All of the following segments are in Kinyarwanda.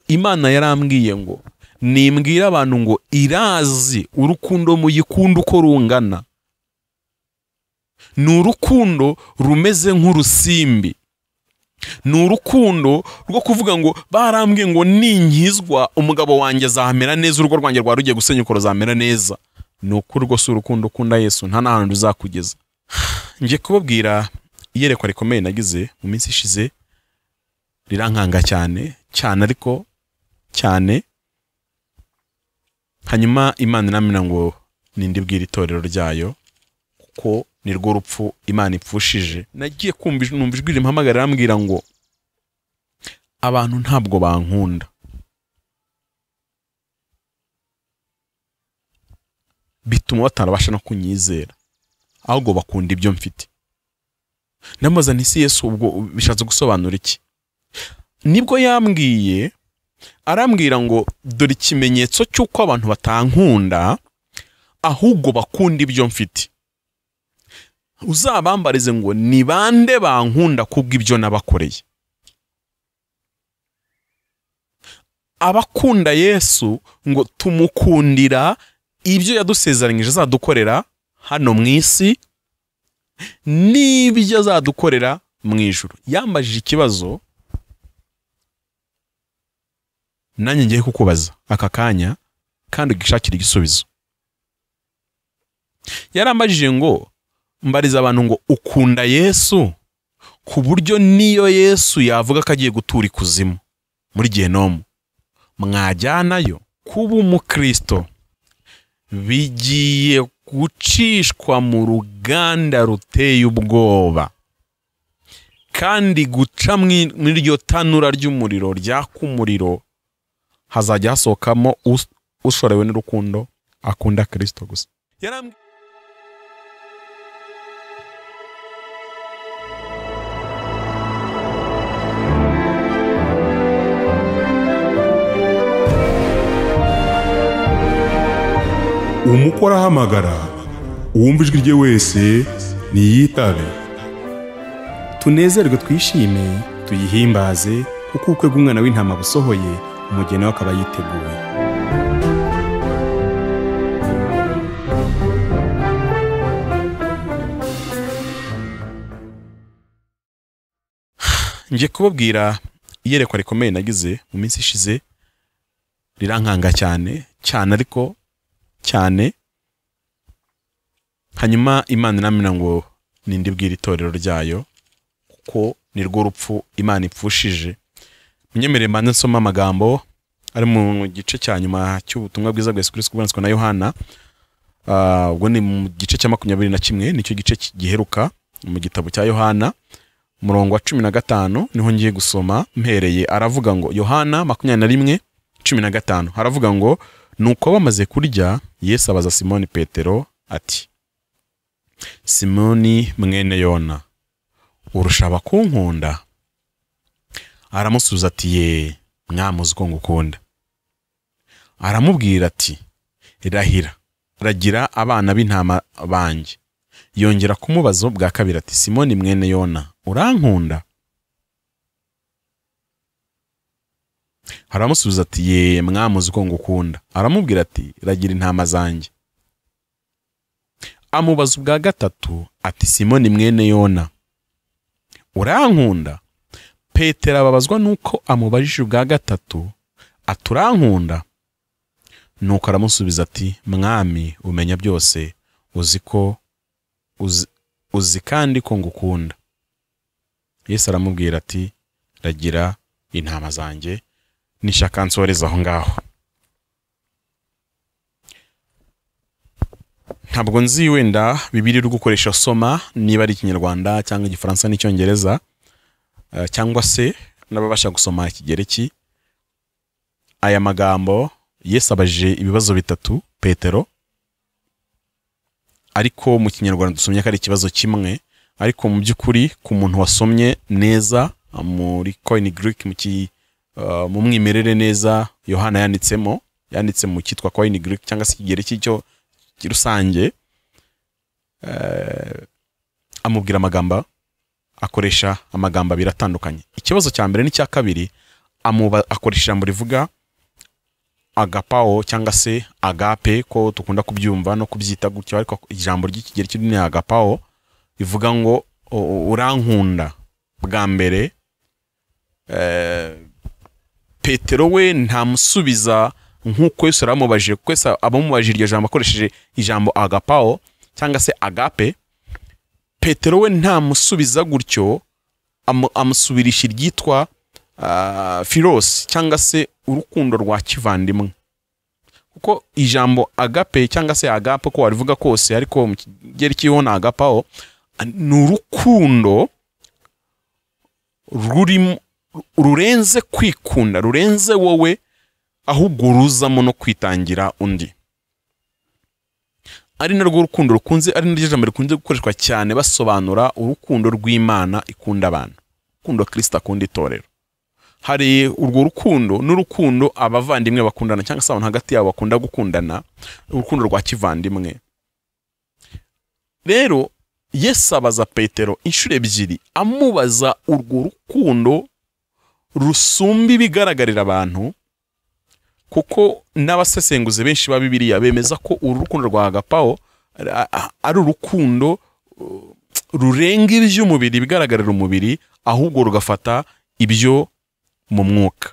Imana yarambwiye ngo nimbwira abantu ngo irazi urukundo muyikunda uko rungana. Ni urukundo rumeze nk'urusimbi. Ni urukundo rwo kuvuga ngo barambwiye ngo ninkizwa umugabo wanjye azamera neza, urugo rwanjye rwa rugiye gusenyuka ruzamera neza. Ni ukuri rwose urukundo ukunda Yesu nta n'ahantu ruzakugeza. Ngiye kubabwira iyerekwa rikomeye nagize mu minsi ishize, rirankanga cyane cyane, ariko cyane. Hanyuma Imana iramira ngo nindibwira itorero ryayo, kuko ni rwo rupfu Imana ipfushije. Nagiye kumva numva ijwi rimpamagara rambwira ngo abantu ntabwo bankunda, bituma batarabasha no kunyizera, ahubwo bakunda ibyo mfite. Ndamubaza nti si Yesu ubwo bishatse gusobanura iki? Nibwo yambwiye, arambwira ngo dore ikimenyetso cy'uko abantu batankunda ahubwo bakunda ibyo mfite. Uzabambarize ngo ni bande bankunda kubw'ibyo nabakoreye. Abakunda Yesu ngo tumukundira ibyo yadusezeranyije azadukorera hano mu isi n'ibyo azadukorera mu ijuru. Yambajije ikibazo nanjye ngiye kukubaza aka kanya kandi ugishakira igisubizo. Yarambajije ngo mbariza abantu ngo ukunda Yesu ku buryo niyo Yesu yavuga ko agiye gutura ikuzimu muri Gehinomu mwajyanayo? Kuba umukristo bigiye gucishwa mu ruganda ruteye ubwoba, kandi guca muri iryo tanura ry'umuriro ryaka umuriro hazajya hasohokamo ushorewe n'urukundo akunda Kristo gusa. Umukora ahamagara, uwumva ijwi rye wese niyitabe. Tunezerwe twishime tuyihimbaze, kuko ubukwe bw'umwana w'intama busohoye, umugeni we akaba yiteguye. Ngiye kubabwira iyerekwa rikomeye nagize mu minsi ishize, rirankanga cyane cyane, ariko cyane. Hanyuma Imana iramira ngo nindibwira itorero ryayo, kuko ni rwo rupfu Imana ipfushije. Munyemerere mbanze nsoma amagambo ari mu gice cya nyuma cy'ubutumwa bwiza bwa Yesu Kristo bwanditswe na Yohana. Ubwo ni mu gice cya 21, nicyo gice giheruka mu gitabo cya Yohana, umurongo wa 15 niho ngiye gusoma mpereye. Aravuga ngo Yohana 21:15 haravuga ngo nuko bamaze kurya, Yesu abaza Simoni Petero ati Simoni mwene Yona, urusha abakunkunda? Aramusubiza ati ye mwamuzi ko ngukunda. Aramubwira ati rahira, ragira abana b'intama banjye. Yongera kumubaza bwa kabiri ati Simoni mwene Yona, urankunda? Aramusubiza ati ye mwamuzi ko ngukunda. Aramubwira ati ragira intama zanjye. Amubaza ubwa gatatu ati Simoni mwene Yona, urankunda? Petero ababazwa nuko amubajije ubwa gatatu ati urankunda? Nuko aramusubiza ati mwami umenya byose, uzi ko uzi kandi ko ngukunda. Yesu aramubwira ati ragira intama zanjye. Nishaka nsoreza aho ngaho. Ntabwo nzi wenda Bibiliya uri gukoresha soma niba ari Ikinyarwanda cyangwa Igifaransa n'Icyongereza, cyangwa se n'ababasha gusoma Ikigereki. Aya magambo Yesu abajije ibibazo bitatu Petero, ariko mu Kinyarwanda dusomye ko ari ikibazo kimwe, ariko mu by'ukuri ku muntu wasomye neza muri Koine Greek, mu mwimerere neza Yohana yanditsemo, yanditse mu cyitwa Koine Greek cyangwa se Ikigereki cyo rusange, amubwira amagambo, akoresha amagambo abiri atandukanye. Ikibazo cya mbere n'icya kabiri akoresha ijambo rivuga agapao cyangwa se agape, ko tukunda kubyumva no kubyita gutyo, ariko ijambo ry'ikigereki ni agapao, ivuga ngo urankunda bwa mbere. Petero we ntamusubiza nk'uko Yesu aramubajije, kuko Yesu abamubajije iryo jambo akoresheje ijambo agapao cyangwa se agape. Petero we ntamusubiza gutyo, amusubirisha iryitwa filos cyangwa se urukundo rwa kivandimwe, kuko ijambo agape cyangwa se agape ko warivuga kose, ariko mu kigereki ho na agapao ni urukundo rurenze kwikunda, rurenze wowe, ahubwo ruzamo no kwitangira undi. Ari narwo rukundo rukunze, ari naryo jambo rikunze gukoreshwa cyane basobanura urukundo rw'Imana ikunda abantu, urukundo Kristo akunda itorero. Hari urwo rukundo n'urukundo abavandimwe bakundana cyangwa se abantu hagati yabo bakunda gukundana, urukundo rwa kivandimwe. Rero Yesu abaza Petero inshuro ebyiri, amubaza urwo rukundo rusumba ibigaragarira abantu, kuko n'abasesenguzi benshi ba Bibiliya bemeza ko uru rukundo rwa agapao ari urukundo rurenga iby'umubiri bigaragarira umubiri, ahubwo rugafata ibyo mu mwuka.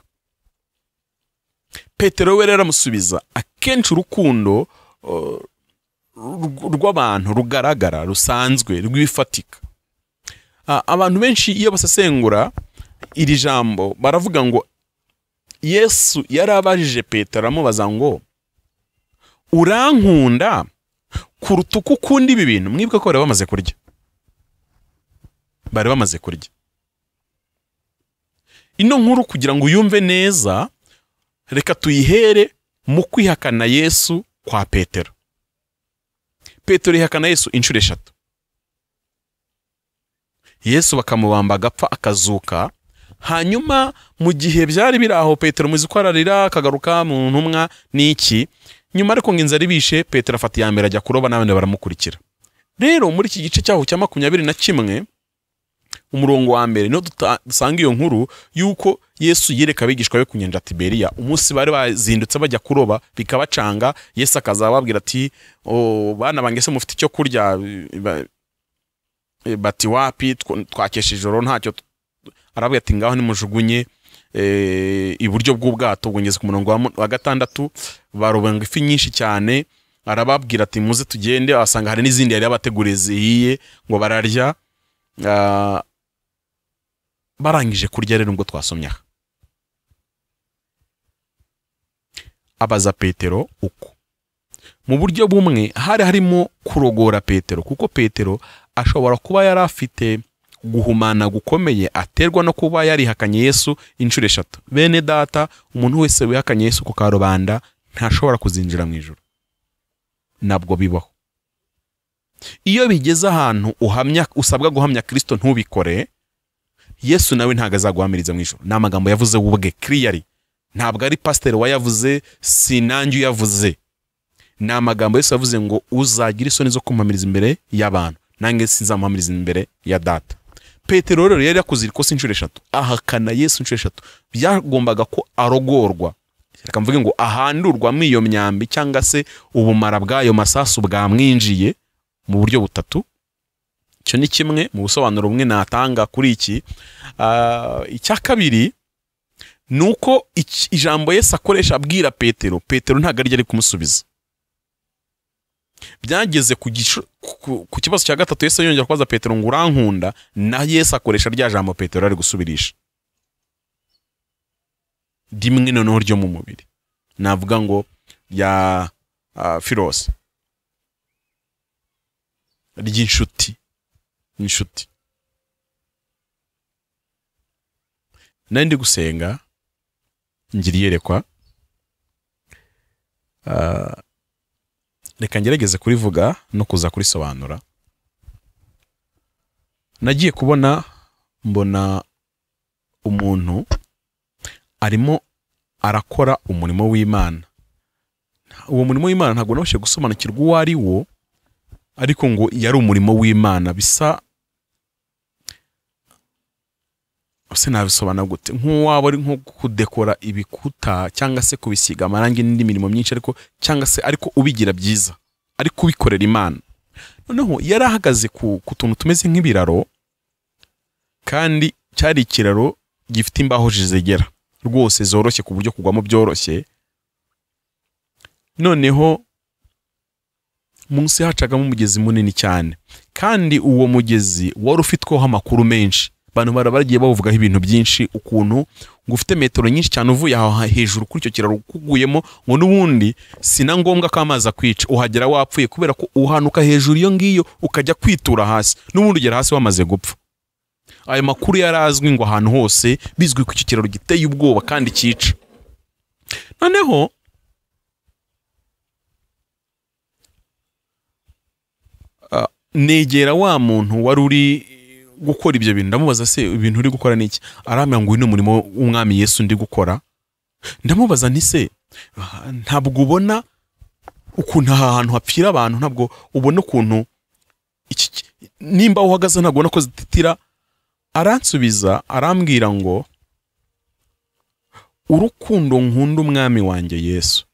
Petero we rero aramusubiza, akenshi urukundo rw'abantu rugaragara rusanzwe rw'ifatika. Abantu benshi iyo basesengura iri jambo baravuga ngo Yesu yarabajije Petero amubaza ngo urankunda kuruta uko ukunda ibi bintu? Mwibuka ko bari bamaze kurya, bari bamaze kurya. Ino nkuru kugira ngo uyumve neza, reka tuyihere mu kwihakana Yesu kwa Petero. Petero yihakana Yesu inshuro eshatu. Yesu bakamubamba agapfa akazuka. Hanyuma mu gihe byari biri aho, Petero muzi ko ararira akagaruka mu ntumwa n'iki, nyuma ariko ngo inzara ibishe, Petero afata iya mbere ajya kuroba n'abandi baramukurikira. Rero muri iki gice cyaho cya 21 umurongo wa mbere niho dusanga iyo nkuru yuko Yesu yereka abigishwa be ku nyanja Tiberiya, umunsi bari bazindutse bajya kuroba bikabacanga. Yesu akazababwira ati bana bange se mufite icyo kurya? Bati wapi, twakesha ijoro ntacyo. Arabwira ati ngaho nimujugunye iburyo bw'ubwato. Ubwo ngeze ku murongo wa 6, baroba ifi nyinshi cyane. Arababwira ati muze tugende, asanga hari n'izindi yari yabateguriye zihiye ngo bararya. Barangije kurya rero ngo twasomye aha, abaza Petero uko mu buryo bumwe hari harimo kurogora Petero, kuko Petero ashobora kuba yari afite guhumana gukomeye aterwa no kuba yarihakanye Yesu inshuro eshatu. Bene data, umuntu wese wihakanye Yesu ku karubanda ntashobora kuzinjira mu ijuru, nabwo bibaho. Iyo bigeze ahantu uhamya, usabwa guhamya Kristo ntubikore, Yesu nawe ntago azaguhamiriza mu ijuru. Ni amagambo yavuze ubwe clearly, ntabwo ari pastor wayavuze, sinanjye uyavuze. Ni amagambo Yesu yavuze ngo uzagira isoni zo kumpamiriza imbere y'abantu, nanjye sinzamuhamiriza imbere ya data. Petero rero yari yakoze ikosa inshuro eshatu, ahakana Yesu inshuro eshatu. Byagombaga ko arogorwa, reka mvuge ngo ahandurwamo iyo myambi cyangwa se ubumara bw'ayo masasu bwamwinjiye mu buryo butatu. Icyo ni kimwe mu busobanuro bumwe natanga kuri iki. Icya kabiri nuko ijambo Yesu akoresha abwira Petero, Petero ntago ari ari kumusubiza. Byageze ku kibazo cya gatatu, Yesu yongera kubaza Petero ngo urankunda, na Yesu akoresha rya jambo Petero ari gusubirisha rimwe noneho ryo mu mubiri, navuga ngo ya filos ry'inshuti, inshuti. Nari ndi gusenga ngira iyerekwa, reka ngerageze kurivuga no kuza kurisobanura. Nagiye kubona mbona umuntu arimo arakora umurimo w'Imana. Uwo murimo w'Imana ntabwo nabashije gusobanukirwa uwo ari wo, ariko ngo yari umurimo w'Imana. Bisa Se nabisobanura gute? Nk'uwaba ari nko kudekora ibikuta cyangwa se kubisiga amarangi n'indi mirimo myinshi, ariko cyangwa se ariko ubigira byiza, ariko ubikorera Imana. Noneho yari ahagaze ku tuntu tumeze nk'ibiraro, kandi cyari ikiraro gifite imbaho zizegera rwose zoroshye ku buryo kugwamo byoroshye. Noneho munsi hacagamo umugezi munini cyane, kandi uwo mugezi wari ufitweho amakuru menshi. Abantu baragiye bavugaho ibintu byinshi, ukuntu ngo ufite metero nyinshi cyane uvuye aho hejuru kuri icyo kiraro kuguyemo, ngo n'ubundi sina ngombwa ko amazi akwica, uhagera wapfuye kubera ko uhanuka hejuru iyo ngiyo ukajya kwitura hasi, n'ubundi ugera hasi wamaze gupfa. Ayo makuru yarazwi ngo ahantu hose bizwi ko icyo kiraro giteye ubwoba kandi cyica. Noneho negera wa muntu wari uri gukora ibyo bintu, ndamubaza se ibintu uri gukora niki? Arambwira ngo uyu ni umurimo w'umwami Yesu ndi gukora. Ndamubaza nti se ntabwo ubona ukuntu aha hantu hapfira abantu, ntabwo ubona ukuntu nimba uhagaze ntabwo ubona ko zititira? Aransubiza arambwira ngo urukundo nkunda umwami wanjye Yesu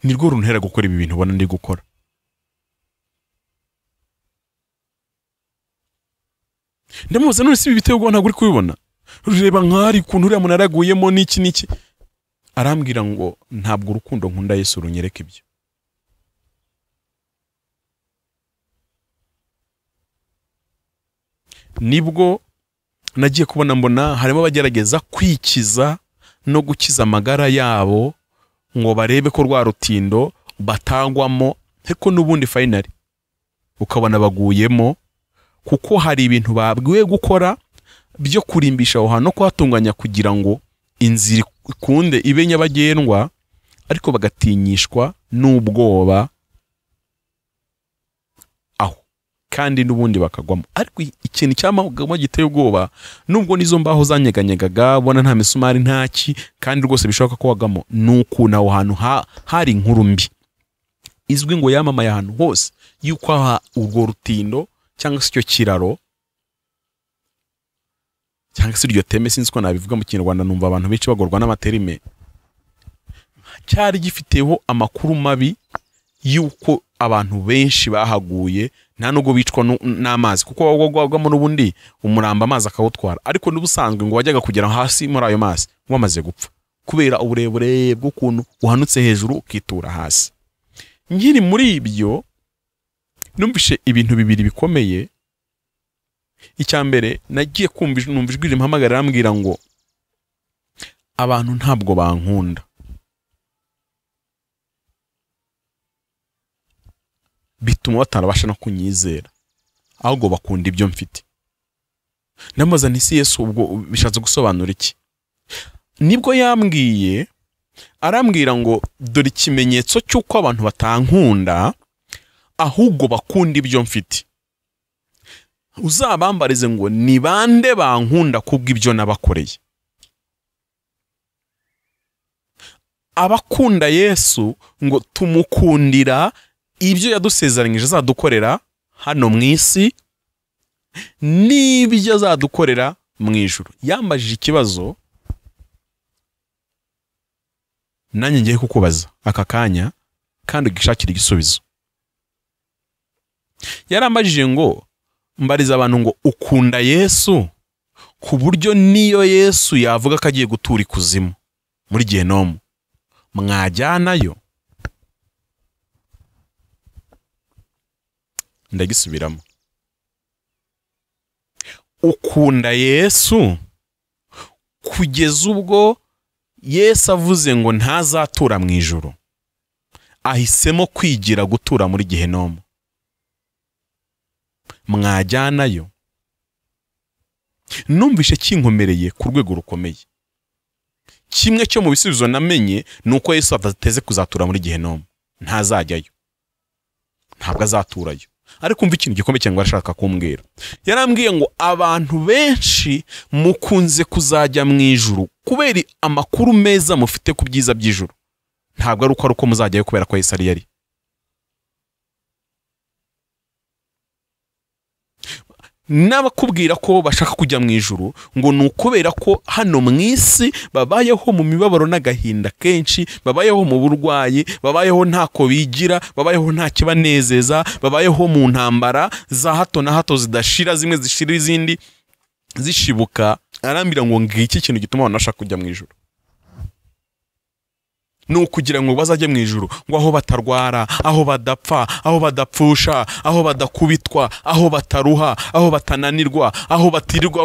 nirwo runtera gukora ibi bintu ubona ndi gukora. Ndamubaza none si ibi biteye ubwoba ntabwo uri kubibona? Reba nk'ari ukuntu uriya muntu yaraguyemo n'iki n'iki. Arambwira ngo ntabwo urukundo nkunda Yesu runyereka ibyo. Nibwo nagiye kubona mbona harimo abagerageza kwikiza no gukiza amagara yabo ngo barebe ko rwa rutindo batagwamo, ariko n'ubundi finally ukabona baguyemo, kuko hari ibintu babwiwe gukora byo kurimbisha aho hantu no kuhatunganya kugira ngo inzira ikunde ibe nyabagendwa, ariko bagatinyishwa n'ubwoba aho, kandi n'ubundi bakagwamo. Ariko ikintu cyamagamo giteye ubwoba, nubwo nizo mbaho zanyeganyegaga bona nta misumari ntaki, kandi rwose bishoboka ko wagamo, nuko naho hantu hari inkuru mbi izwi ngo yamamaye ahantu hose yuko aha urwo rutindo cyangwa se icyo kiraro cyangwa se iryo teme, sinzi ko nabivuga mu Kinyarwanda, numva abantu benshi bagorwa n'amaterime, cyari gifiteho amakuru mabi yuko abantu benshi bahaguye, nta nubwo bicwa n'amazi kuko wagwagwamo n'ubundi umuramba amazi akawutwara, ariko n'ubusanzwe ngo wajyaga kugera hasi muri ayo mazi wamaze gupfa kubera uburebure bw'ukuntu uhanutse hejuru ukitura hasi. Nkiri muri ibyo numvishe ibintu bibiri bikomeye. Icya mbere nagiye kumva numva ijwi rimpamagara rambwira ngo abantu ntabwo bankunda, bituma batarabasha no kunyizera, ahubwo bakunda ibyo mfite. Ndamubaza nti si Yesu ubwo bishatse gusobanura iki? Nibwo yambwiye arambwira ngo dore ikimenyetso cy'uko abantu batankunda ahubwo bakunda ibyo mfite, uzabambarize ngo ni bande bankunda kubw'ibyo nabakoreye. Abakunda Yesu ngo tumukundira ibyo yadusezeranyije azadukorera hano mu isi n'ibyo azadukorera mu ijuru. Yambajije ikibazo nanjye ngiye kukubaza aka kanya kandi ugishakira igisubizo. Yarambajije ngo mbariza abantu ngo ukunda Yesu ku buryo niyo Yesu yavuga ko agiye gutura ikuzimu muri Gehinomu mwajyanayo? Ndagisubiramo. Ukunda Yesu kugeza ubwo Yesu avuze ngo ntazatura mu ijuru, ahisemo kwigira gutura muri Gehinomu, mwajyanayo? Numvishe kinkomereye ku rwego rukomeye. Kimwe cyo mu bisubizo namenye nuko Yesu adateze kuzatura muri Gehinomu, ntazajyayo, ntabwo azaturayo. Ariko umva ikintu gikomeye cyangwa arashaka kumbwira. Yarambwiye ngo abantu benshi mukunze kuzajya mu ijuru kubera amakuru meza mufite ku byiza by'ijuru, ntabwo ari uko ari uko muzajyayo kubera ko Yesu ari yari. N'abakubwira ko bashaka kujya mu ijuru ngo ni ukubera ko hano mu isi babayeho mu mibabaro n'agahinda kenshi, babayeho mu burwayi, babayeho ntako bigira, babayeho nta kibanezeza, babayeho mu ntambara za hato na hato zidashira, zimwe zishira izindi zishibuka. Arambira ngo ngiki kintu gituma abantu bashaka kujya mu ijuru ni ukugira ngo bazajye mu ijuru, ngo aho batarwara, aho badapfa, aho badapfusha, aho badakubitwa, aho bataruha, aho batananirwa, aho batirirwa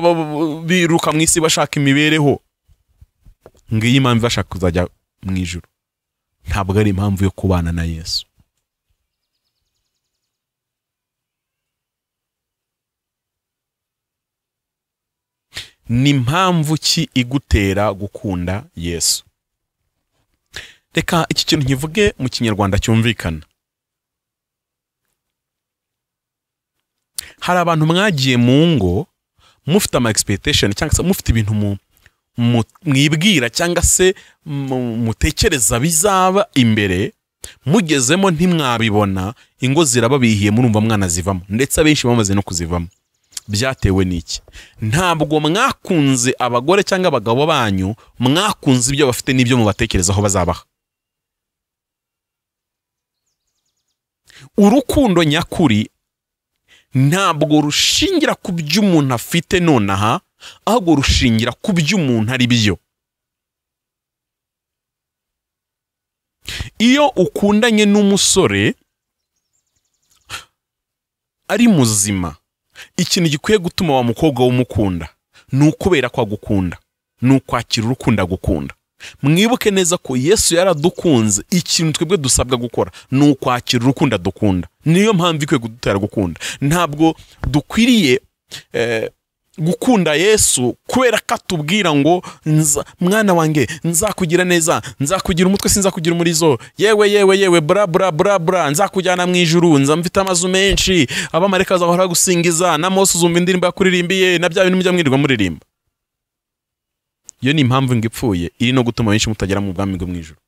biruka mu isi bashaka imibereho. Ngiyi impamvu bashaka kuzajya mu ijuru, ntabwo ari impamvu yo kubana na Yesu. Ni impamvu ki igutera gukunda Yesu? Reka iki kintu nkivuge mu Kinyarwanda cyumvikana. Hari abantu mwagiye mu ngo mufite ama expectation, cyangwa se mufite ibintu mwibwira cyangwa se mutekereza bizaba imbere, mugezemo ntimwabibona, ingo zirababihiye, murumva mwana zivamo, ndetse abenshi bamaze no kuzivamo. Byatewe n'iki? Ntabwo mwakunze abagore cyangwa abagabo banyu, mwakunze ibyo bafite n'ibyo mubatekerezaho bazabaha. Urukundo nyakuri ntabwo rushingira ku byo umuntu afite nonaha, ahubwo rushingira ku byo umuntu ari byo. Iyo ukundanye n'umusore ari muzima, ikintu gikwiye gutuma wa mukobwa w'umukunda ni ukubera ko agukunda, ni ukwakira urukundo agukunda. Mwibuke neza ko Yesu yaradukunze, ikintu twebwe dusabwa gukora ni ukwakira urukundo adukunda. Niyo mpamvu ikwiye kudutera gukunda. Ntabwo dukwiriye gukunda Yesu kubera ko atubwira ngo mwana wanjye nzakugira neza, nzakugira umutwe sinzakugira umurizo, yewe yewe yewe bra bra bra bra, nzakujyana mu ijuru, nza mfite amazu menshi, abamarayika bazahora gusingiza, na Mose uzumva indirimbo yakuririmbiye, na bya bintu mujya mwirirwa muririmba. Iyo ni impamvu ngipfuye iri no gutuma benshi mutagera mu bwami bwo mu ijuru.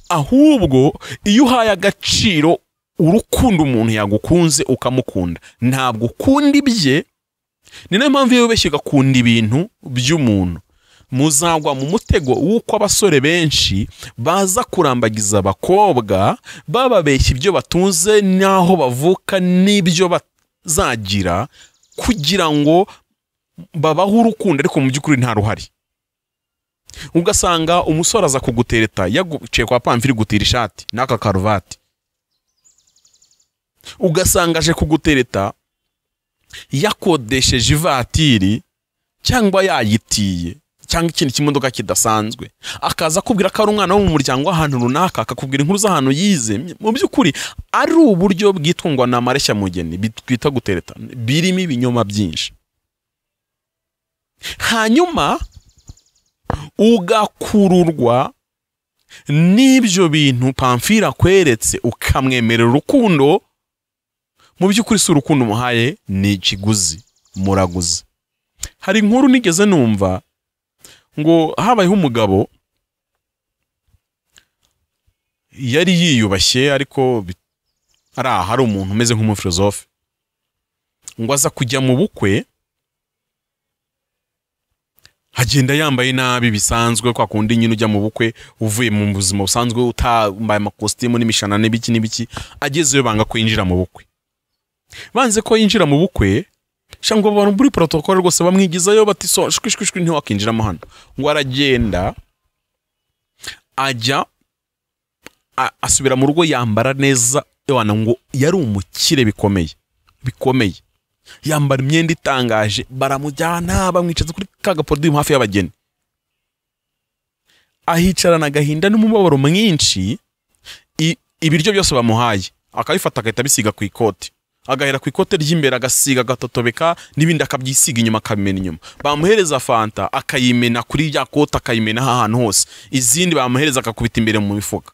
Ahubwo iyo uhaye agaciro urukundo umuntu yagukunze ukamukunda, ntabwo ukunda ibye. Ni nayo mpamvu iyo wibeshye ugakunda ibintu by'umuntu, muzagwa mu mutego w'uko abasore benshi baza kurambagiza abakobwa bababeshya ibyo batunze n'aho bavuka n'ibyo bazagira, kugira ngo babahe urukundo, ariko mu by'ukuri nta ruhari. Ugasanga umusore aza kugutereta yaguciye kwa Pamfili gutira ishati n'aka karuvati, ugasanga aje kugutereta yakodesheje ivatiri cyangwa yayitiye cyangwa ikindi kimodoka kidasanzwe, akaza kubwira ko ari umwana wo mu muryango w'ahantu runaka, akakubwira inkuru z'ahantu yize. Mu by'ukuri ari uburyo bwitwa na mareshya mugeni bitwita gutereta, birimo ibinyoma byinshi. Hanyuma ugakururwa n'ibyo bintu Pamfili akweretse, ukamwemerera urukundo. Mu by'ukuri si urukundo umuhaye, ni ikiguzi, muraguze. Hari inkuru nigeze numva ngo habayeho umugabo yari yiyubashye, ariko ari aha ari umuntu umeze nk'umufilozofe, ngo aza kujya mu bukwe agenda yambaye nabi bisanzwe, kwa kundi nyine ujya mu bukwe uvuye mu buzima busanzwe utambaye amakositimu n'imishana n'ibiki n'ibiki. Agezeyo banga ko yinjira mu bukwe. Banze ko yinjira mu bukwe, cyangwa abantu muri protocole rwose bamwigizayo bati so shwi shwi shwi ntiwakinjiramo hano. Ngo aragenda ajya asubira mu rugo yambara neza, ewana ngo yari umukire bikomeye bikomeye, yambara imyenda itangaje, baramujyana bamwicaza kuri ka gapodium hafi y'abageni, ahicarana agahinda n'umubabaro mwinshi. Ibiryo byose bamuhaye akabifata agahita abisiga ku ikoti, agahera ku ikote ry'imbere agasiga agatotobeka, n'ibindi akabyisiga inyuma akabimena inyuma. Bamuhereza fanta akayimena kuri rya kote, akayimena ahantu hose, izindi bamuhereza akakubita imbere mu mifuka.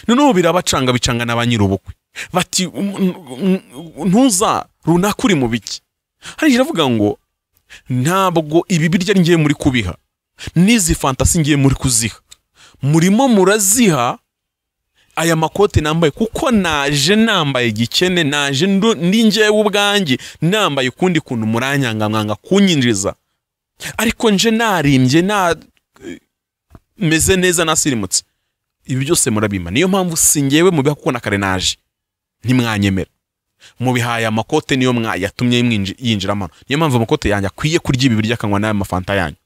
Noneho birabacanga bicanga na banyirubukwe bati ntuza runaka uri mu biki. Hari iravuga ngo ntabwo ibi birya ngiye muri kubiha, n'izi fantasi ngiye muri kuziha, murimo muraziha Aya makote nambaye kuko naje nambaye gikene, naje ndi njyewe ubwanjye nambaye ukundi kuntu, muranyanga mwanga kunyinjiza, ariko nje narimbye na meze neza nasirimutse, ibi byose murabima. Niyo mpamvu singewe mubiha kuko na kare naje ntimwanyemera, mubihaye amakote niyo mwayatumye yinjiramo. Niyo mpamvu amakote yanjye akwiye kurya ibi birya akanywa n'aya mafanta yanyu.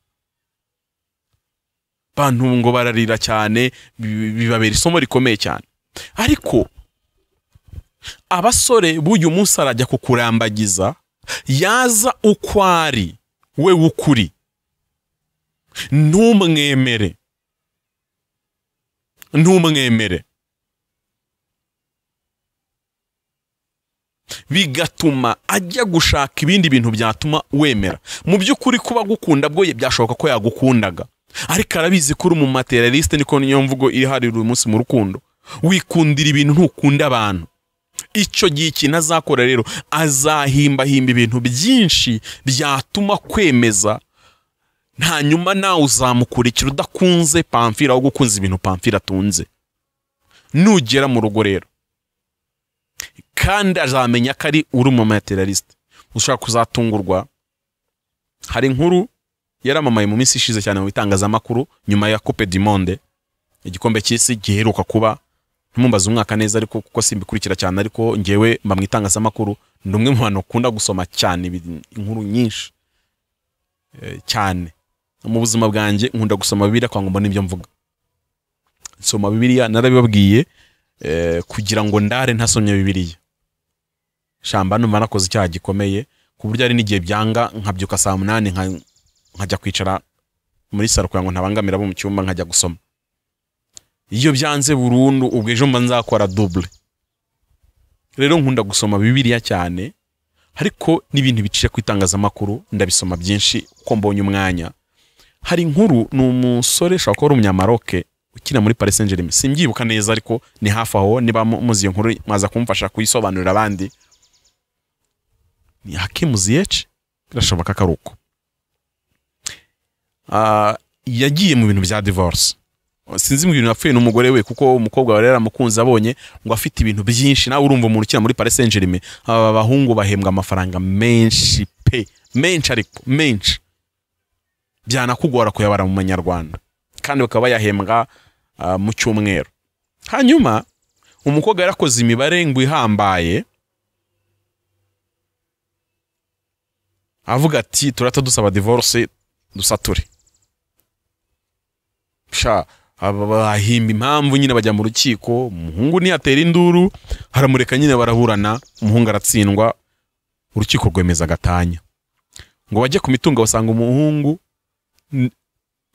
Bantu ngo bararira cyane, bibabera isomo rikomeye cyane. Ariko abasore b'uyu munsi arajya kukurambagiza, yaza ukwari we wukuri, ntumwemere, ntumwemere, bigatuma ajya gushaka ibindi bintu byatuma wemera. Mu by'ukuri kuba gukunda bwo byashoboka ko yagukundaga, ariko arabizi ko uri mu materialiste, niko niyo mvugo ihari uyu munsi mu rukundo, wikundira ibintu ntukunda abantu. Icyo gihe ikintu azakora rero, azahimba himba ibintu byinshi byatuma kwemeza, hanyuma nawe uzamukurikira udakunze Pamfila, aho gukunza ibintu Pamfila atunze. Nugera mu rugo rero, kandi azamenya ko ari uri mu materialiste, ushaka kuzatungurwa. Hari inkuru yaramamaye mu minsi ishize cyane mu bitangazamakuru nyuma ya Coupe du Monde, igikombe cy'isi giheruka kuba, ntimumbaze umwaka neza ariko kuko simbikurikira cyane, ariko ngewe mba mu itangazamakuru, ndi umwe mu bantu ukunda gusoma cyane inkuru nyinshi cyane mu buzima bwanjye. Nkunda gusoma Bibiliya kwa ngo mbone ibyo mvuga. Nsoma Bibiliya narabibabwiye, kugira ngo ndare ntasomye Bibiliya shamba numva nakoze icyaha gikomeye, ku buryo ari n'igihe byanga nkabyuka saa 8 nkajya kwicara muri saro kugira ngo ntabangamira abo mu cyumba, nkajya gusoma. Iyo byanze burundu ubwo ejo mba nzakora double. Rero nkunda gusoma Bibiliya cyane, ariko n'ibintu biciye ku itangazamakuru ndabisoma byinshi uko mbonye umwanya. Hari inkuru, ni umusore ushobora kuba ari umunyamaroke ukina muri Paris Saint-Germain, simbyibuka neza ariko ni hafi aho, niba muzi iyo nkuru mwaza kumfasha kuyisobanurira abandi. Ni Hakim Ziyech, birashoboka ko ari uko. Yagiye mu bintu bya divorce, sinzi mu bintu yapfuye n'umugore we, kuko umukobwa wari yaramukunze abonye ngo afite ibintu byinshi. Nawe urumva umuntu ukina muri Paris Saint-Germain, aba bahungu bahembwa amafaranga menshi pe, menshi, ariko menshi byanakugora kuyabara mu manyarwanda, kandi bakaba bayahembwa mu cyumweru. Hanyuma umukobwa yarakoze imibare ngo ihambaye, avuga ati turata dusaba divorce dusature. Sha bahimba impamvu nyine, bajya mu rukiko, umuhungu ntiyatera induru, haramureka nyine baraburana, umuhungu aratsindwa, urukiko rwemeza gatanya. Ngo bajye ku mitungo basanga umuhungu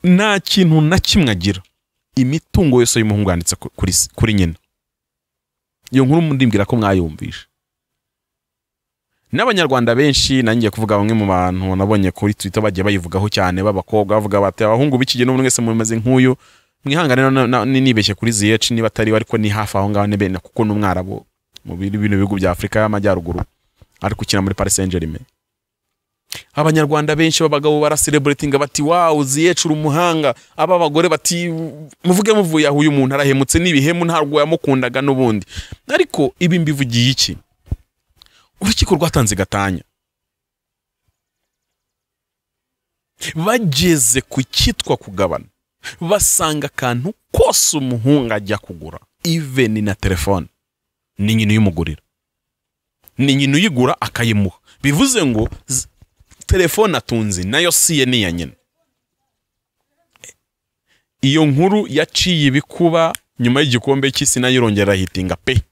nta kintu na kimwe agira, imitungo yose y'umuhungu yanditse kuri nyina. Iyo nkuru mundimbwira ko mwayumvisha. N'abanyarwanda benshi, nangiye kuvuga bamwe mu bantu nabonye kuri Twitter bagiye bayivugaho cyane, b'abakobwa bavuga bati abahungu b'iki gihe n'umwe mwese mumeze nk'uyu, mwihangane nibeshye kuri Ziyech niba atari, ariko ni hafi aho ngaho nebe, kuko n'umwarabu mu bino bihugu bya Afrika y'Amajyaruguru ariko ukina muri Paris Saint-Germain. Abanyarwanda benshi b'abagabo baracelebratinga bati wow, Ziyech uri umuhanga, aba bagore bati muvuge muvuye aho uyu muntu arahemutse n'ibihemu ntabwo yamukundaga n'ubundi. Ariko ibi mbivugiye iki? Urukiko rwatanze gatanya, bageze ku cyitwa kugabana, basanga akantu kose umuhungu ajya kugura, even na telefone ni nyina uyimugurira, ni nyina uyigura akayimuha. Bivuze ngo telefone atunze nayo siye ni ya nyina. Iyo nkuru yaciye ibikuba nyuma y'igikombe cy'isi, nayo irongera irahitinga pe,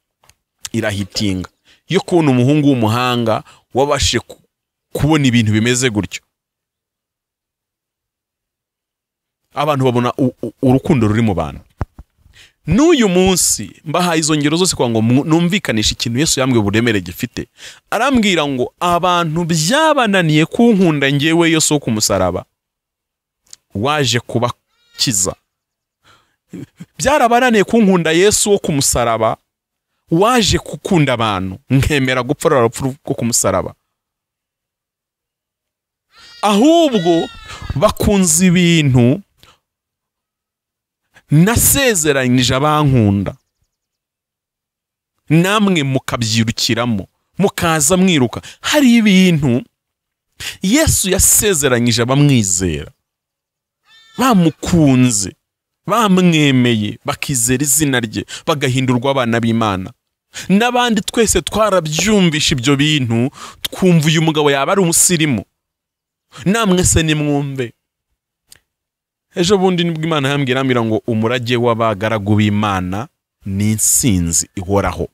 irahitinga yo kubona umuhungu w'umuhanga wabashe kubona ibintu bimeze gutyo. Abantu babona urukundo ruri mu bantu. N'uyu munsi mbahaye izo ngero zose kwa ngo numvikanishe ikintu Yesu yambwiye uburemere gifite. Arambwira ngo abantu byabananiye kunkunda ngewe Yesu wo ku musaraba waje kubakiza. Byarabananiye kunkunda Yesu wo ku musaraba waje gukunda abantu, nkemera gupfa urupfu rwo ku musaraba. Ahubwo bakunze ibintu nasezeranyije abankunda. Namwe mukabyirukiramo, mukaza mwiruka. Hari ibintu Yesu yasezeranyije abamwizera, bamukunze, bamwemeye, bakizera izina rye, bagahindurwa abana b'Imana. N'abandi twese twarabyumvisha ibyo bintu, twumva uyu mugabo yaba ari umusirimu. Namwe se nimwumve. Ejo bundi nibwo Imana yambwira ngo umurage w'abagaragu b'Imana ni insinzi ihoraho.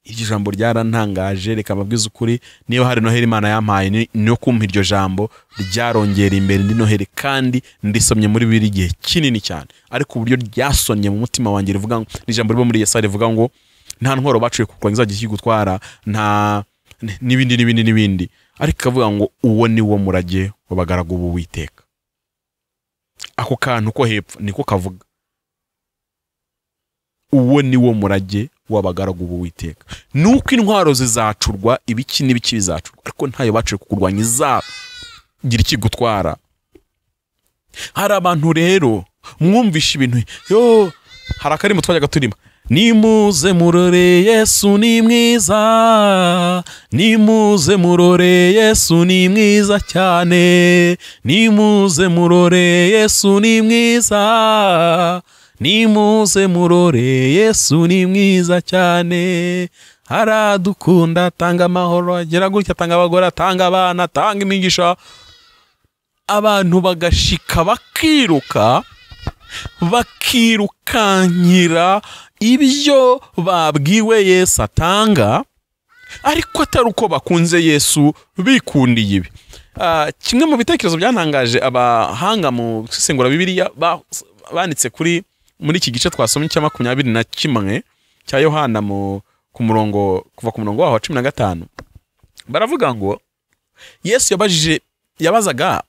Iryo jambo ryarantangaje, reka mbabwize ukuri, niyo hari Noheli Imana yampaye no kumpa iryo jambo ryarongera imbere ndi Noheli, kandi ndisomye muri bibiri igihe kinini cyane, ariko uburyo ryasonye mu mutima wanjye rivuga ngo ni ijambo riba muri Yesaya rivuga ngo nta ntwaro baciye kuko nzajya ikigutwara, nta n'ibindi n'ibindi n'ibindi, ariko avuga ngo uwo ni wo murage w'abagaragu b'Uwiteka. Ako kantu ko hepfo niko kavuga uwo ni wo murage w'abagaragu b'Uwiteka. Nuko intwaro zizacurwa, ibiki n'ibiki bizacurwa, ariko ntayo baciye kukurwanya izagira ikigutwara. Hari abantu rero mwumvisha ibintu, yo hari akarimo twajyaga turima, nimuze murore Yesu ni mwiza, nimuze murore Yesu ni mwiza cyane, nimuze murore Yesu ni mwiza, nimuze murore Yesu ni mwiza cyane, aradukunda, atanga amahoro, agera gutya, atanga abagore, atanga abana, atanga imigisha. Abantu bagashika bakiruka, bakirukankira ibyo babwiwe Yesu atanga, ariko atari uko bakunze Yesu, bikundiye ibi. Kimwe mu bitekerezo byantangaje abahanga mu gusesengura Bibiliya banditse kuri muri iki gice twasomye cya 21 cya Yohana ku murongo, kuva ku murongo waho wa 15, baravuga ngo Yesu yabazaga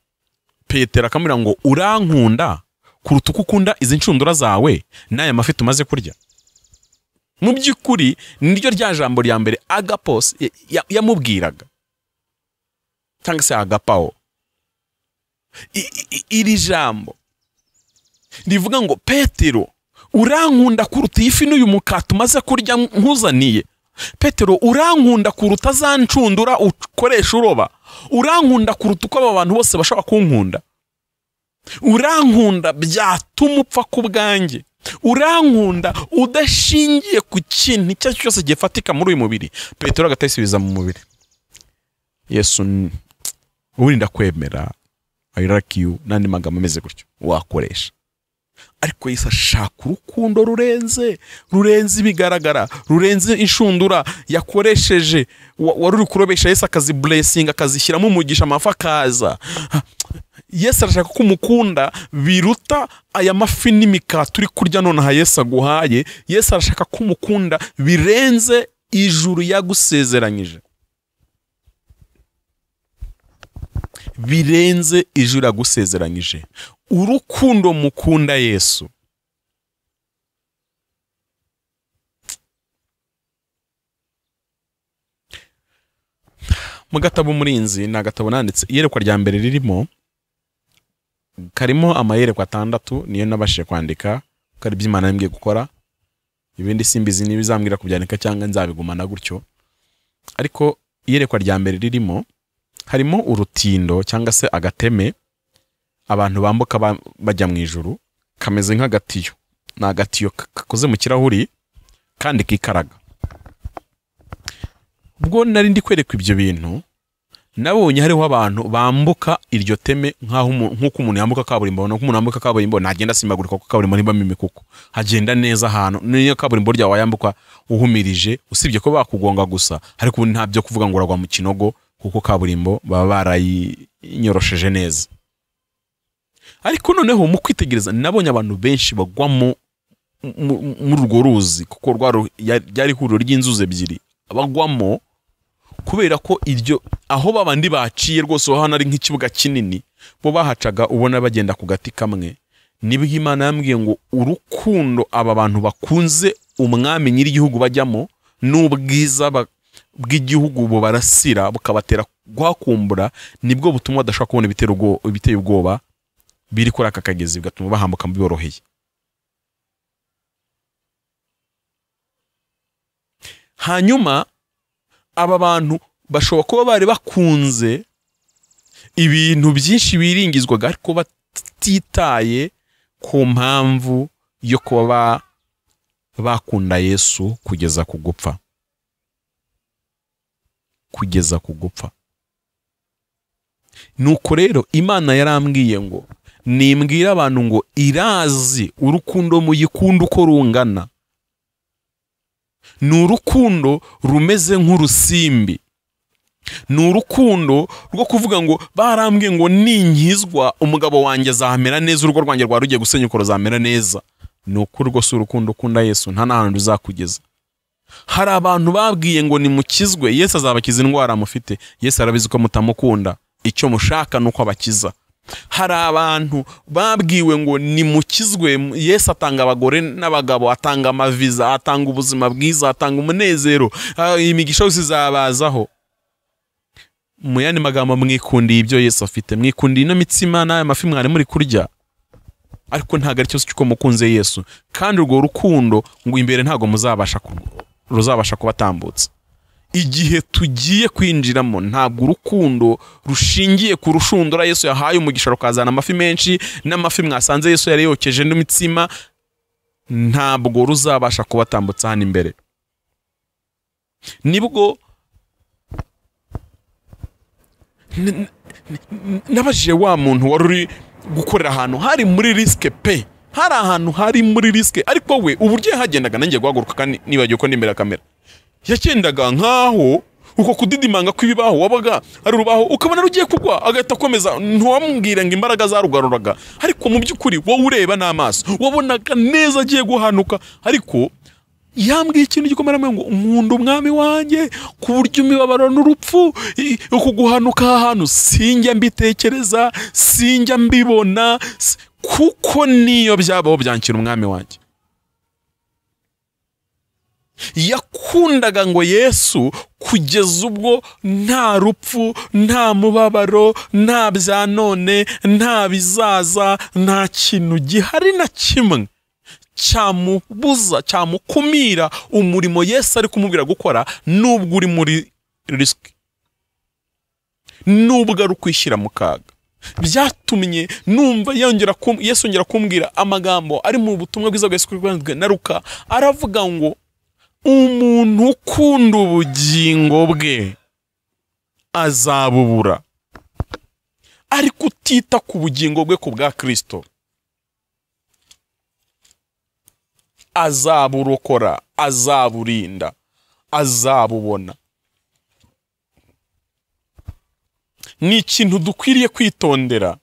Petero akamubwira ngo urankunda kuruta uko ukunda izi ncundura zawe n'aya mafi tumaze kurya. Mu by'ukuri niryo rya jambo rya mbere agapos yamubwiraga, cyangwa se agapao. Iri jambo rivuga ngo Petero urankunda kuruta ifi n'uyu mukati umaze kurya nkuzaniye, Petero urankunda kuruta za ncundura ukoresha uroba, urankunda kuruta uko aba bantu bose bashobora kunkunda, urankunda byatuma upfa ku bwanjye, urankunda udashingiye ku kintu icyo ari cyo cyose gifatika muri uyu mubiri. Petero agatasubiza mu mubiri, Yesu urinda kwemera, I like you, n'andi magambo ameze gutyo wakoresha. Ariko Yesu ashaka urukundo rurenze, rurenze ibigaragara, rurenze inshundura yakoresheje wari uri kurobesha. Yesu akazi blessing, akazishyiramo umugisha, amafi akaza. Yesu arashaka ko umukunda biruta aya mafi n'imikati uri kurya nonaha Yesu aguhaye. Yesu arashaka ko umukunda birenze ijuru yagusezeranyije, birenze ijuru yagusezeranyije. Urukundo mukunda Yesu mu gatabo Umurinzi, ni agatabo nanditse, iyerekwa rya mbere ririmo, karimo amayerekwa 6, niyo nabashije kwandika ko ari iby'Imana yambwiye gukora. Ibindi simbizi niba izambwira kubyandika cyangwa nzabigumana gutyo, ariko iyerekwa rya mbere ririmo, harimo urutindo cyangwa se agateme abantu bambuka bajya mu ijuru, kameze nk'agatiyo. Ni agatiyo kakoze mu kirahuri kandi kikaraga. Ubwo nari ndi kwerekwa ibyo bintu, nabonye hariho abantu bambuka iryo teme nk'uko umuntu yambuka kaburimbo. Ubona ko umuntu yambuka kaburimbo ntagenda asimbagurika, kuko kaburimbo ntibamo imikuku, hagenda neza ahantu. Niyo kaburimbo ryawe wayambuka uhumirije, usibye ko bakugonga gusa, ariko ubu nta byo kuvuga ngo uragwa mu kinogo, kuko kaburimbo baba barayinyorosheje neza. Ariko noneho mu kwitegereza nabonye abantu benshi bagwamo muri urwo ruzi, kuko ryari ihuriro ry'inzuzi ebyiri, bagwamo kubera ko iryo aho babandi baciye rwose hano ari nk'ikibuga kinini, bo bahacaga ubona bagenda ku gati kamwe. Nibwo Imana yambwiye ngo urukundo aba bantu bakunze umwami nyir'igihugu bajyamo n'ubwiza bw'igihugu bubarasira bukabatera guhakumbura, nibwo butuma badashobora kubona ibiteye ubwoba biri kuri aka kagezi, bigatuma bahambuka biboroheye. Hanyuma aba bantu bashobora kuba bari bakunze ibintu byinshi biringizwaga, ariko batitaye ku mpamvu yo kuba bakunda Yesu kugeza ku gupfa. Kugeza ku gupfa. Nuko rero Imana yarambwiye ngo nimbwira abantu ngo irazi urukundo muyikunda uko rungana. Ni urukundo rumeze nk'urusimbi. Ni urukundo rwo kuvuga ngo barambwiye ngo ninkizwa umugabo wanjye azamera neza, urugo rwanjye rwa rugiye gusenyuka ruzamera neza. Ni ukuri rwose urukundo ukunda Yesu nta n'ahantu ruzakugeza. Hari abantu babwiye ngo nimukizwe Yesu azabakiza indwara mufite. Yesu arabizi ko mutamukunda, icyo mushaka nuko abakiza. Hari abantu babwiwe ngo nimukizwe, Yesu atanga abagore n'abagabo, atanga amaviza, atanga ubuzima bwiza, atanga umunezero, imigisha yose izabazaho. Mu yandi magambo, mwikundiye ibyo Yesu afite, mwikundiye ino mitsima n'aya mafi mwari muri kurya, ariko ntago ari cyose cyuko mukunze Yesu. Kandi urwo rukundo ngo imbere ntago ruzabasha kubatambutsa. Igihe tugiye kwinjiramo ntabwo urukundo rushingiye ku rushundura Yesu yahaye umugisha rukazana amafi menshi n'amafi mwasanze Yesu yari yokeje n'imitsima, ntabwo ruzabasha kubatambutsa hano imbere. Nibwo nabajije wa muntu wari uri gukorera ahantu hari muri risk pe, hari ahantu hari muri risk, ariko we uburyo yahagendaga nanjye guhaguruka kandi nibagiwe ko nimbere ya kamera, yagendaga nkaho uko kudidimanga kw'ibibaho wabaga ari urubaho ukabona rugiye kugwa agahita akomeza, ntiwamubwire ngo imbaraga zarugaruraga, ariko mu by'ukuri wowe ureba n'amaso wabonaga neza agiye guhanuka. Ariko yambwiye ikintu gikomera ngo nkunda umwami wanjye ku buryo imibabaro n'urupfu uku guhanuka ahantu sinjya mbitekereza, sinjya mbibona, kuko niyo byabaho byankira umwami wanjye. Yakundaga ngo Yesu kugeza ubwo nta rupfu, nta mubabaro, nta bya none, nta bizaza, nta kintu gihari na kimwe cyamubuza, cyamukumira umurimo Yesu ari kumubwira gukora, nubwo uri muri risk, nubwo ari ukwishyira mu kaga. Byatumye numva yongera Yesu yongera kumbwira amagambo ari mu butumwa bwiza bwa Yesu Kristo na Luka, aravuga ngo umuntu ukunda ubugingo bwe azabubura, ariko utita ku bugingo bwe ku bwa Kristo azaburokora, azaburinda, azabubona. Ni ikintu dukwiriye kwitondera.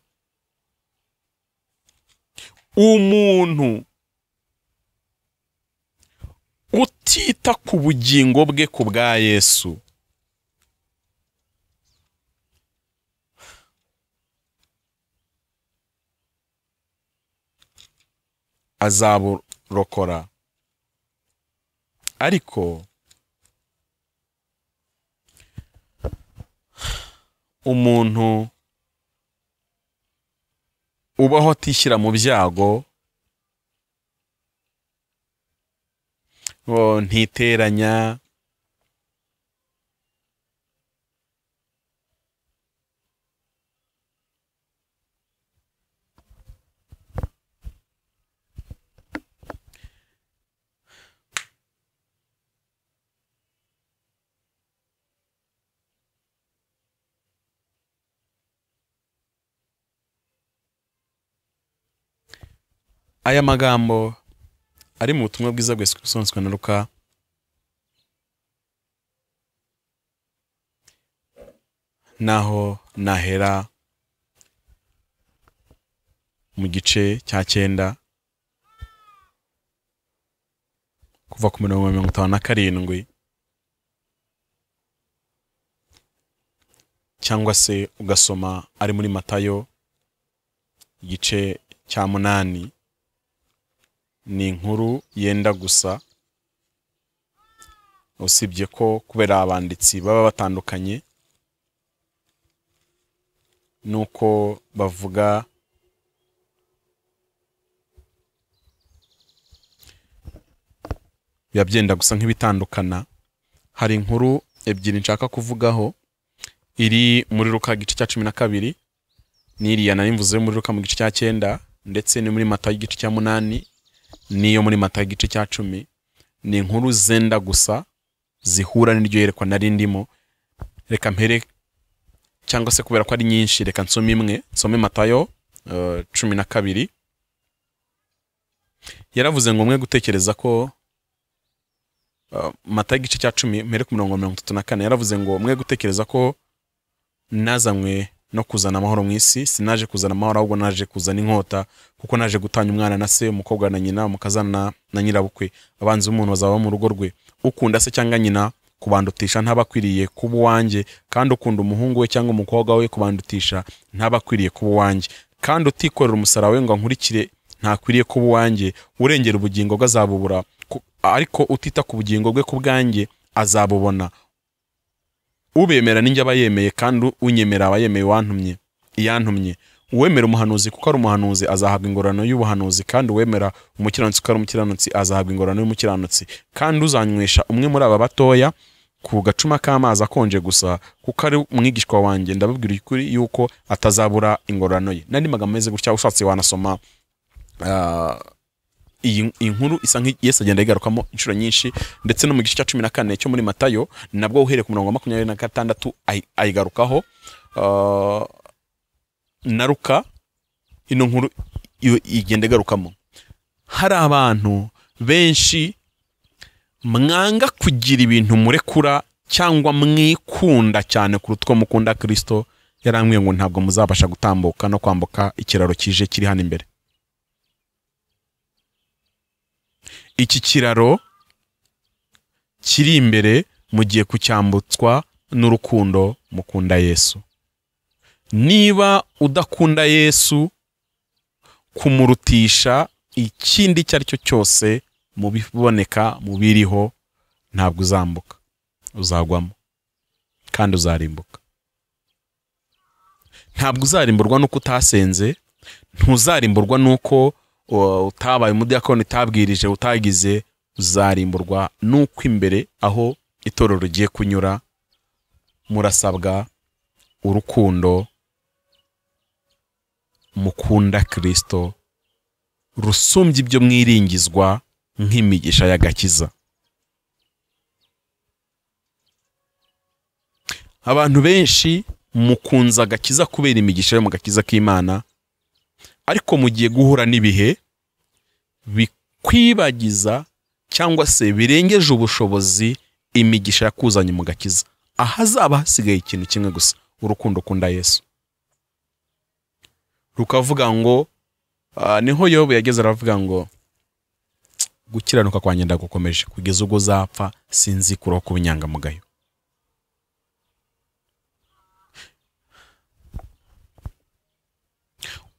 Umuntu utita ku bugingo bwe ku bwa Yesu azaburokora, ariko umuntu ubaho atishyira mu byago, ntiteranya, aya magambo ari mu butumwa bwiza bwa Yesu Kristo na Luka naho nahera mu gice cya 9 kuva ku mirongo 57 cyangwa se ugasoma ari muri Matayo igice cya 8. Ni inkuru yenda gusa, usibye ko kubera abanditsi baba batandukanye nuko bavuga yabyenda gusa nk'ibitandukana. Hari inkuru ebyiri nshaka kuvugaho, iri muri Luka igice cya 12, n'iriya nari mvuze muri Luka mu gice cya 9, ndetse ni muri Matayo igice cya 8, n'iyo muri Matayo igice cya 10. Ni inkuru zenda gusa zihura n'iryo yerekwa nari ndimo. Reka mpere, cyangwa se kubera ko ari nyinshi reka nsome imwe, nsome Matayo 12. Yaravuze ngo mwe gutekereza ko Matayo igice cya 10 mpere ku mirongo 34, yaravuze ngo mwe gutekereza ko nazanywe no kuzana amahoro mu isi, sinaje kuzana amahoro ahubwo naje kuzana inkota, kuko naje gutanya umwana na se, umukobwa na nyina, umukazana na nyirabukwe. Abanzi b'umuntu bazaba mu rugo rwe. Ukunda se cyangwa nyina kubandutisha ntabakwiriye kuba uwanjye, kandi ukunda umuhungu we cyangwa umukobwa we kubandutisha ntabakwiriye kuba uwanjye, kandi utikorera umusaraba we ngo ankurikire ntakwiriye kuba uwanjye. Urengera ubugingo bwe azabubura, ariko utita ku bugingo bwe ku bwanjye azabubona. Ubemera ninjye aba yemeye, kandi unyemera aba yemeye uwantumye iyantumye. Uwemera umuhanuzi kuko ari umuhanuzi azahabwa ingororano y'ubuhanuzi, kandi uwemera umukiranutsi kuko ari umukiranutsi azahabwa ingororano y'umukiranutsi. Kandi uzanywesha umwe muri aba batoya ku gacuma k'amazi akonje gusa kuko ari umwigishwa wanjye, ndababwira ukuri yuko atazabura ingororano ye. Nandi magambo meze gutya, ushatse wanasoma iyi inkuru isa nk'i Yesu agenda yigarukamo inshuro nyinshi, ndetse no mu gice cya 14 cyo muri Matayo nabwo uhereye ku murongo wa 26 ayigarukaho. Na Luka ino nkuru igenda igarukamo. Hari abantu benshi mwanga kugira ibintu murekura cyangwa mwikunda cyane kuruta uko mukunda Kristo. Yarambwiye ngo ntabwo muzabasha gutambuka no kwambuka ikiraro kije kiri hano imbere. Iki kiraro kiri imbere mugiye kucyambutswa n'urukundo mukunda Yesu. Niba udakunda Yesu kumurutisha ikindi icyo ari cyo cyose mu biboneka mu biriho, ntabwo uzambuka, uzagwamo kandi uzarimbuka. Ntabwo uzarimburwa nuko utasenze, ntuzarimburwa nuko utabaye umudiyakoni, utabwirije, utagize. Uzarimburwa nuko imbere aho itorero rigiye kunyura murasabwa urukundo mukunda Kristo rusumbye ibyo mwiringizwa nk'imigisha y'agakiza. Abantu benshi mukunza agakiza kubera imigisha yo mu gakiza k'Imana, ariko mugiye guhura n'ibihe bikwibagiza cyangwa se birengeje ubushobozi imigisha yakuzanye mu gakiza. Ahazaba hasigaye ikintu kimwe gusa, urukundo ukunda Yesu. Rukavuga ngo niho Yobu yageze aravuga ngo gukiranuka kwanjye ndagukomeje kugeza ubwo zapfa, sinzikuraho kuba inyangamugayo.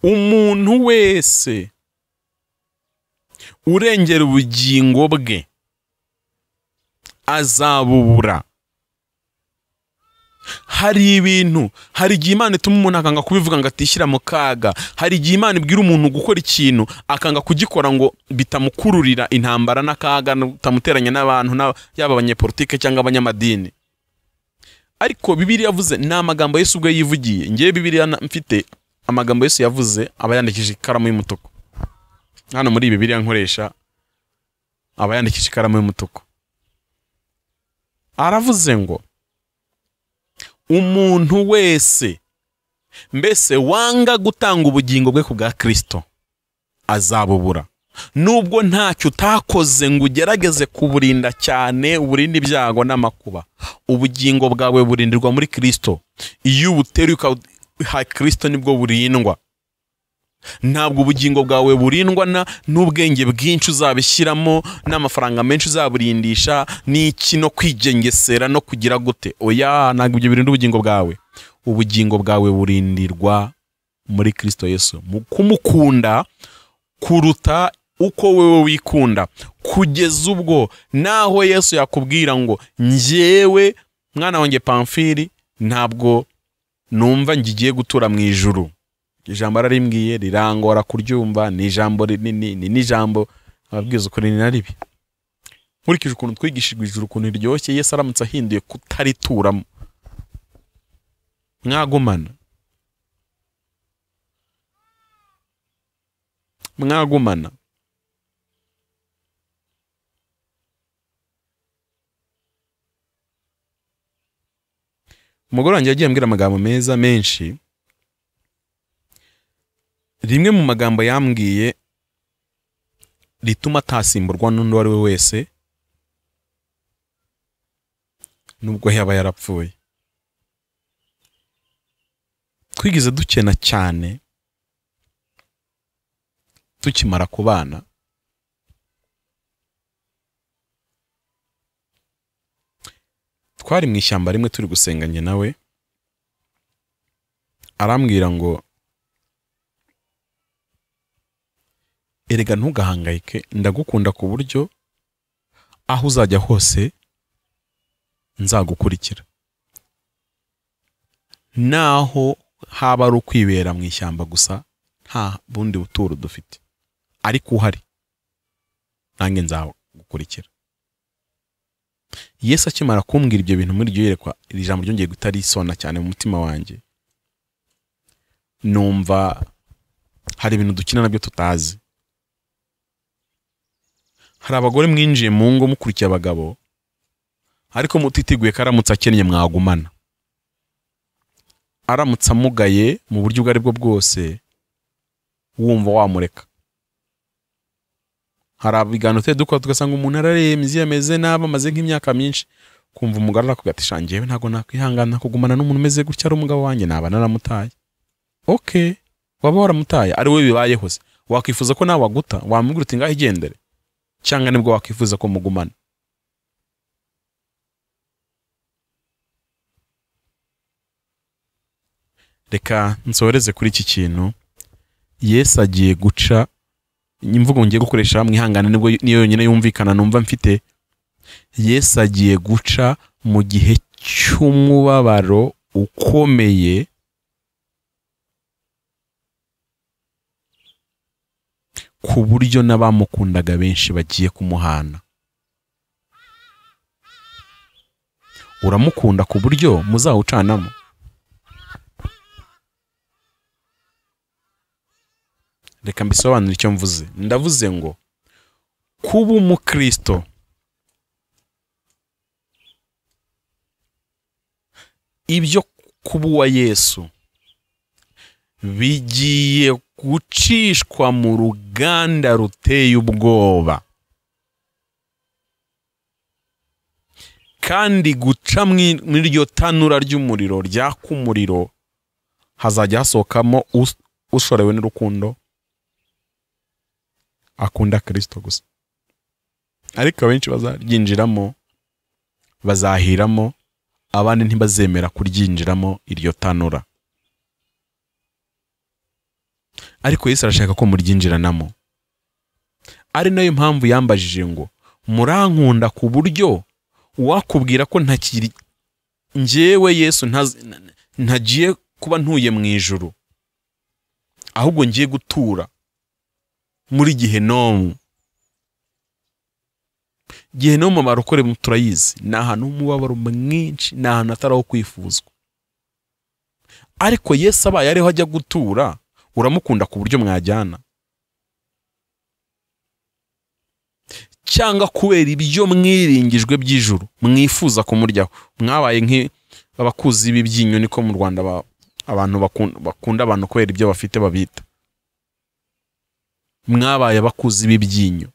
Umuntu wese urengera ubugingo bwe azabubura. Hari ibintu, hari igihe Imana ituma umuntu akanga kubivuga ngo atishyira mu kaga. Hari igihe Imana ibwira umuntu gukora ikintu akanga kugikora ngo bitamukururira intambara n'akaga, bitamuteranya n'abantu, yaba abanyepolitike cyangwa abanyamadini. Ariko Bibiliya yavuze, ni amagambo Yesu ubwe yivugiye. Ngewe Bibiliya mfite amagambo Yesu yavuze aba yandikishije ikaramu y'umutuku. Hano muri Bibiliya nkoresha aba yandikishije ikaramu y'umutuku. Aravuze ngo umuntu wese mbese wanga gutanga ubugingo bwe ku bwa Kristo azabubura. Nubwo ntacyo utakoze ngo ugerageze kuburinda cyane, uburinde ibyago n'amakuba, ubugingo bwawe burindirwa muri Kristo. Iyo ubuteruye ukaha Kristo nibwo burindwa. Ntabwo ubugingo bwawe burindwa n'ubwenge bwinshi uzabishyiramo, n'amafaranga menshi uzaburindisha, n'iki no kwigengesera no kugira gute. Oya, ntabwo ibyo birinda ubugingo bwawe. Ubugingo bwawe burindirwa muri Kristo Yesu, mu kumukunda kuruta uko wewe wikunda, kugeza ubwo naho Yesu yakubwira ngo njyewe mwana wanjye Pamfili ntabwo numva ngiye gutura mu ijuru. Ijambo ararimbwiye rirangora kuryumva, ni ijambo rinini, ni n'ijambo ababwiza ukuri ni naribi. Nkurikije ukuntu twigishijwe ijuru ukuntu riryoshye, Yesu aramutse ahinduye kutarituramo, mwagumana? Mwagumana? Umugore wanjye yagiye ambwira amagambo meza menshi. Rimwe mu magambo yambwiye rituma atasimburwa n'undi uwo ari we wese nubwo yaba yarapfuye. Twigeze dukena cyane tukimara kubana, twari mu ishyamba rimwe turi gusenganye nawe, arambwira ngo erega ntugahangayike, ndagukunda ku buryo aho uzajya hose nzagukurikira, naho haba ari ukwibera mu ishyamba gusa nta bundi buturo dufite, ariko uhari nanjye nzagukurikira. Yesu akimara kumbwira ibyo bintu muri iryo yerekwa, iri jambo ryongeye guhita risona cyane mu mutima wanjye. Numva hari ibintu dukina nabyo tutazi. Hari abagore mwinjiye mu ngo mukurikiye abagabo, ariko mutiteguye ko aramutse akennye mwagumana, aramutse amugaye mu buryo ubwo aribwo bwose wumva wamureka. Hari ibiganiro tujya dukora tugasanga umuntu ararembye ameze nabi amaze nk'imyaka myinshi, kumva umugore arakubwira ati sha njyewe ntabwo nakwihangana kugumana n'umuntu umeze gutya ari umugabo wanjye, naba naramutaye. Okay, waba waramutaye ari we bibayeho se, wakwifuza ko nawe aguta, wamubwira uti ngaho igendere, cyangwa nibwo wakwifuza ko mugumana? Reka nsoreze kuri iki kintu. Yesu agiye guca imvugo ngiye gukoresha mwihangane nibwo niyo yonyine yumvikana numva mfite. Yesu agiye guca mu gihe cy'umubabaro ukomeye ku buryo n'abamukundaga benshi bagiye kumuhana. Uramukunda ku buryo muzawucanamo? Reka mbisobanure icyo mvuze. Ndavuze ngo kuba umukristo ibyo kuba uwa Yesu bigiye gucishwa mu ruganda ruteye ubwoba, kandi guca muri iryo tanura ry'umuriro ryaka umuriro hazajya hasohokamo ushorewe n'urukundo akunda Kristo gusa. Ariko abenshi bazaryinjiramo bazahiramo, abandi ntibazemera kuryinjiramo iryo tanura. Ariko Yesu arashaka ko muryinjiranamo. Ari nayo mpamvu yambajije ngo murankunda ku buryo uwakubwira ko ntakiri njyewe Yesu ntagiye kuba ntuye mu ijuru, ahubwo ngiye gutura muri Gehinomu. Gehinomu barokore turayizi, ni ahantu h'umubabaro mwinshi, ni ahantu atari aho kwifuzwa. Ariko Yesu abaye ariho ajya gutura, uramukunda ku buryo mwajyana? Cyangwa kubera ibyo mwiringijwe by'ijuru mwifuza kumuryaho, mwabaye nk'abakuzi b'ibyinyo, niko mu Rwanda abantu bakunda abantu kubera ibyo bafite babita. Mwabaye abakuzi b'ibyinyo,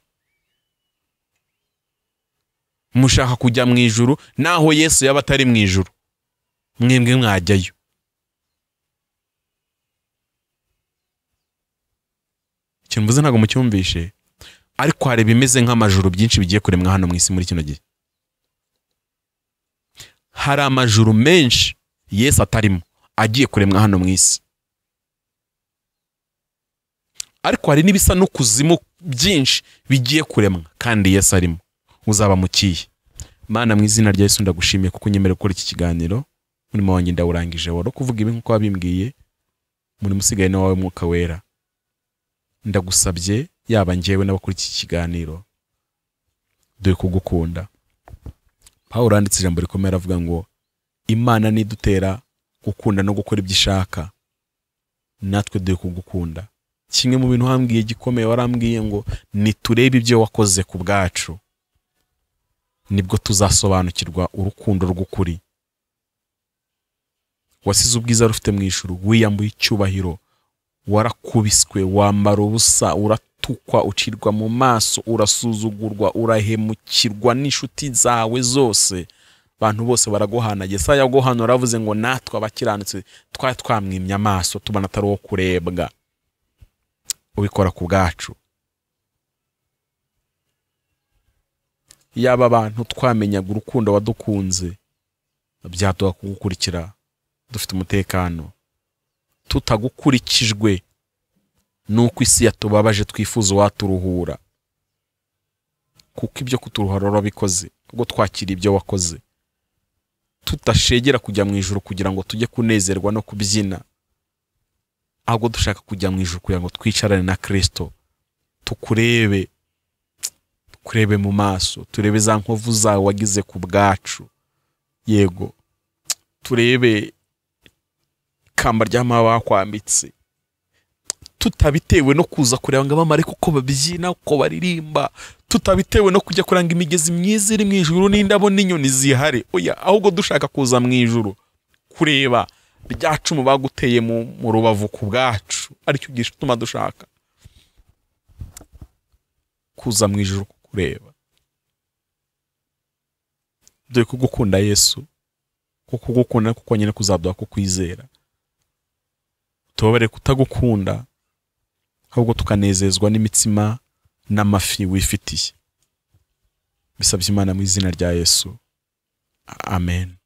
mushaka kujya mu ijuru naho Yesu yaba atari mu ijuru, mwebwe mwajyayo. Icyo mvuze ntabwo mucyumvishe, ariko hari bimeze nk'amajuru byinshi bigiye kuremwa hano mu isi muri kino gihe. Hari amajuru menshi Yesu atarimo agiye kuremwa hano mu isi, ariko hari n'ibisa n'ukuzimu byinshi bigiye kuremwa kandi Yesu arimo. Uzaba mukiye? Mana, mu izina rya Yesu ndagushimiye kuko unyemerera gukora iki kiganiro. Umurimo wanjye ndawurangije, wari kuvuga ibi nkuko wabimbwiye, umurimo usigaye ni wawe Mwuka Wera. Ndagusabye yaba njyewe n'abakora iki kiganiro, Dore kugukunda. Pawulo yanditse ijambo rikomeye aravuga ngo Imana nidutera gukunda no gukora ibyo ishaka, natwe dore kugukunda. Kimwe mu bintu wambwiye gikomeye, warambwiye ngo niturebe ibyo wakoze ku bwacu, nibwo tuzasobanukirwa urukundo rw'ukuri. Wasize ubwiza rufite mu ijuru, wiyambuye icyubahiro, warakubiswe, wambara ubusa, uratukwa, ucirwa mu maso, urasuzugurwa, urahemukirwa n'inshuti zawe zose, abantu bose baraguhana. Yesaya aguhana aravuze ngo natwe abakiranutsi twari twamwimye amaso, tubona atari uwo kurebwa. Ubikora ku bwacu. Yaba abantu twamenyaga urukundo wadukunze, byaduha kugukurikira dufite umutekano, tutagukurikijwe nuko isi yatubabaje twifuza waturuhura, kuko ibyo kuturuhura warabikoze, ubwo twakira ibyo wakoze, tutashegera kujya mu ijuru kugira ngo tujye kunezerwa no kubyina, ahubwo dushaka kujya mu ijuru kugira ngo twicarane na Kristo, tukurebe, tukurebe mu maso, turebe za nkovu zawe wagize ku bwacu, yego turebe ikamba ry'amahwa wakwambitse, tutabitewe no kuza kureba ngo abamarayika uko babyina, uko baririmba, tutabitewe no kujya kuranga imigezi myiza iri mu ijuru n'indabo n'inyoni zihari, oya, ahubwo dushaka kuza mu ijuru kureba rya cumu baguteye mu rubavu ku bwacu, aricyo gituma dushaka kuza mu ijuru kureba. Dore kugukunda Yesu, kuko kugukunda kuko nyine kuzaduha kukwizera. Tubabare kutagukunda, ahubwo tukanezezwa n'imitsima n'amafi wifitiye. Bisabye Imana mu izina rya Yesu, amen.